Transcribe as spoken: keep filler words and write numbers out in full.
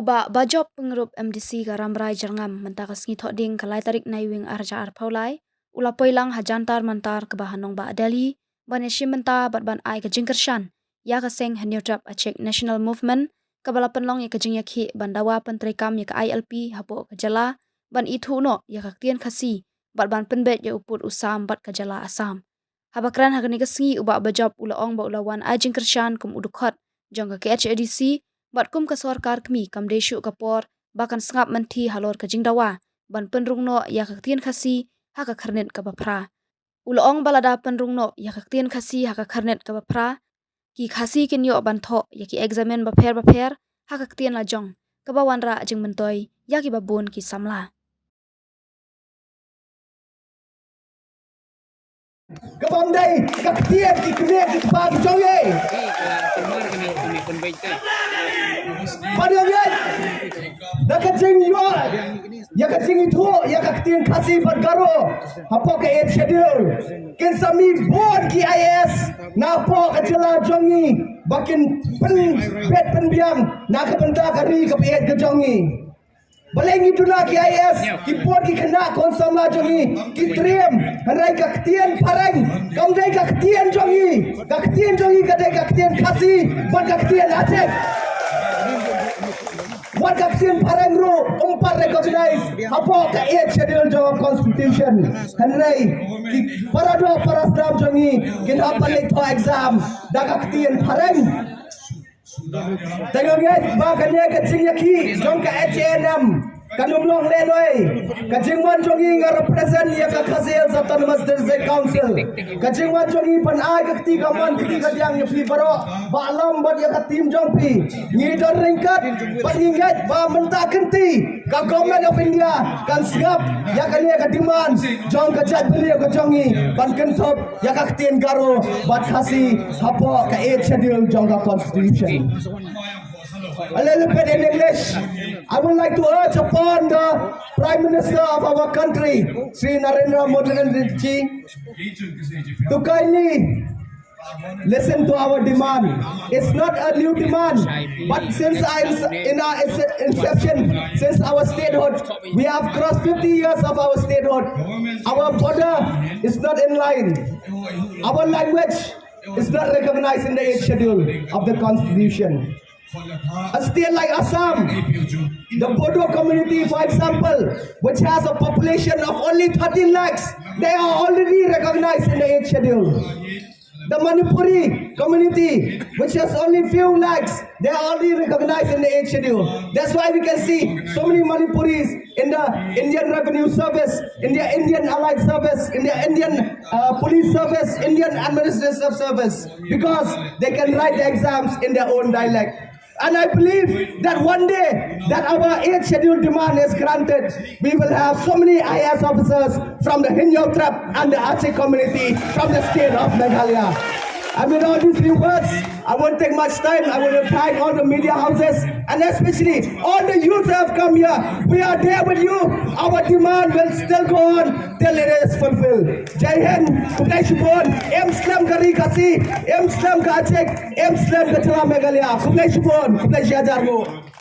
Bah Bajop Pyngrope, M D C ka Rambrai Jyrngam, mynta ka sngi Thohdieng ka lai tarik Naiwieng ar hajar arphew lai, u la poi lang ha Jantar Mantar kaba ha nongbah Delhi, ban ïashim bynta bad ban ai ka jingkyrshan ïa ka seng Hynñiewtrep Achik National Movement, kaba la pynlong ïa ka jingïakhih ban dawa pyntreikam ïa ka I L P hapoh ka jylla, ban ithuh noh ïa ka ktien Khasi bad ban pynbeit ïa u pud u sam bad ka jylla Assam. Haba kren ha kane ka sngi, u Bah Bajop u la ong ba u la wan ai jingkyrshan kum u dkhot jong ka K H A D C, bad kum ka sorkar kmie kam dei shuh ka por ba kan sngap mynthi halor ka jingdawa ban pynrung noh ïa ka ktien Khasi ha ka khyrnit kaba phra. U la ong ba lada pynrung noh ïa ka ktien Khasi ha ka khyrnit kaba phra, ki Khasi kin ïoh ban thoh ïa ki eksamin bapher bapher ha ka ktien la jong, kaba wanrah jingmyntoi ïa kiba bun ki samla. Ka bym dei ka ktien ki kmie ki kpa ki jong ngi. Ba dei ngi da ka jingïoh ïa ka jingithuh ïa ka ktien Khasi bad Garo hapoh ka Eighth Schedule, kin sa mih bun ki I A S na hapoh ka jylla jong ngi ba kin pynbeit pynbiang na ka bynta ka ri ka baieit ka jong ngi. Balei ngi duna ki I A S, ki bun ki khynnah khun samla jong ngi ki triem, hynrei ka ktien phareng kam dei ka ktien jong ngi. Ka ktien jong ngi ka dei ka ktien Khasi bad ka ktien Achik. Wat ka ktien phareng ruh um pat recognize hapoh ka Eighth Schedule jong ka Constitution. Hynrei ki para doh para snam jong ngi kin hap ban leit thoh exam da ka ktien phareng. Te nga ngeit ba kane ka jingïakhih jong ka H A N M kan ym long lehnoh. Ka jingwan jong ngi nga represent ïa ka Khasi Hills Autonomous District Council. Ka jingwan jong ngi ban ai ka kti kamon kti kadiang ïa phi baroh, Bah Lam bad ïa ka team jong phi. Ngi don ryngkat bad ngi ngeit ba mynta kynti ka Government of India kan sngap ïa kane ka demand jong ka jaitbynriew ka jong ngi ban kynthup ïa ka ktien Garo bad Khasi hapoh ka Eighth Schedule jong ka Constitution. A little bit in English. I would like to urge upon the Prime Minister of our country, Shri Narendra Modi ji, to kindly listen to our demand. It's not a new demand, but since our, in our inception, since our statehood, we have crossed fifty years of our statehood. Our border is not in line. Our language is not recognized in the Eighth Schedule of the Constitution. A state like Assam, the Bodo community, for example, which has a population of only thirteen lakhs, they are already recognized in the Eighth Schedule. The Manipuri community, which has only few lakhs, they are already recognized in the Eighth Schedule. That's why we can see so many Manipuris in the Indian Revenue Service, in the Indian Allied Service, in the Indian uh, Police Service, Indian Administrative Service, because they can write the exams in their own dialect. And I believe that one day that our eighth schedule demand is granted, we will have so many I A S officers from the Hynñiewtrep and the Achik community from the state of Meghalaya. And with all these few words, I won't take much time. I will thank all the media houses and especially all the youth who have come here. We are there with you. Our demand will still go on till it is fulfilled. Jai Hind, khublei shibun, im slem ka ri Khasi, im slem ka Achik, im slem ka jylla Meghalaya. Khublei shibun, khublei shihajar nguh.